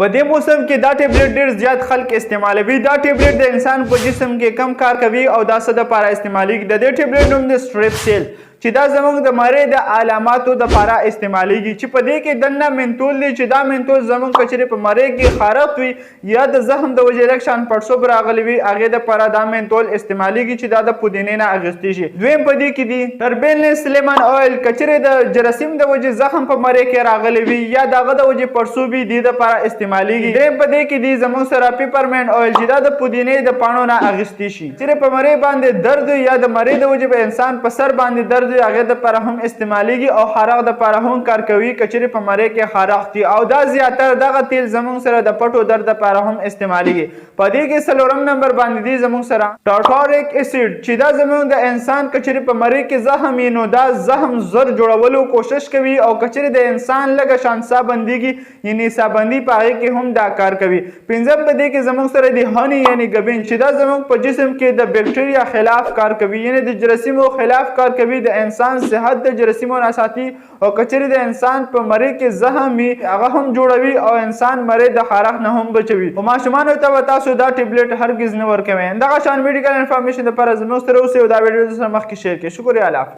په دې موسم کې دا ټیبلیټ ډیر زیات خلک استعمالوي. دا ټیبلیټ د انسان په جسم کې کم کار کوي او دا څه د پاره استعمالیږي؟ د دې ټیبلیټ نوم دی سټریپسیل، چې دا زموږ د مرۍ د علاماتو د پاره استعمالیږي، چې په دې کې دننه منتول دی، چې دا منتول زموږ کچرې په مرۍ کې خارښت وي یا د زخم د وجې لږ شان پړسوب راغلی وي، هغې د پاره دا منتول استعمالیږي، چې دا د پودینې نه اخیستی شي. دویم په دې کې دي ټربینلس لیمن اویل. کچرې د جراثیم د وجې زخم په مرۍ کې راغلی وي یا د هغه د وجې پړسوب وي، دې د پاره استعمالیږي. دریم په دې کې دي زموږ سره پیپرمنټ اویل، چې دا د پودینې د پاڼو نه اخیستی شي. چیرې په مرۍ باندې درد وي یا د مرۍ د وجې په انسان په سر باندې درد وي، هغې د پاره هم استعمالیږي او خارښت د پاره هم کار کوي، که چیرې په مرۍ کې خارښت وي. او دا زیاتره دغه تیل زموږ سره د پټو درد د پاره هم استعمالیږي. په دې کې څلورم نمبر باندې دي زموږ سره ټارټاریک اسید، چې دا زموږ د انسان که چیرې په مرۍ کې زخم وي، نو دا زخم زر جوړولو کوشش کوي، او که چیرې د انسان لږه شان ساه بندیږي، یعنی ساه بندي، په هغې کې هم دا کار کوي. پنځم په دې کې زموږ سره دی honey، یعنی ګبین، چې دا زموږ په جسم کې د بکټریا خلاف کار کوي، یعنی د جراثیمو خلاف کار کوي، د انسان صحت د جراثیمو نه ساتي، او که چیرې د انسان په مرۍ کې زخم وي، هغه هم جوړوي او انسان مرۍ د خارښت نه هم بچوي. او ماشومانو ته به تاسو دا ټیبلیټ هرګز نه ورکوئ. دغه شان میډیکل انفارمیشن لپاره زموږ سره اوسئ او دا ویډیو سره مخکې شیر کړئ. شکریه، الله حافظ.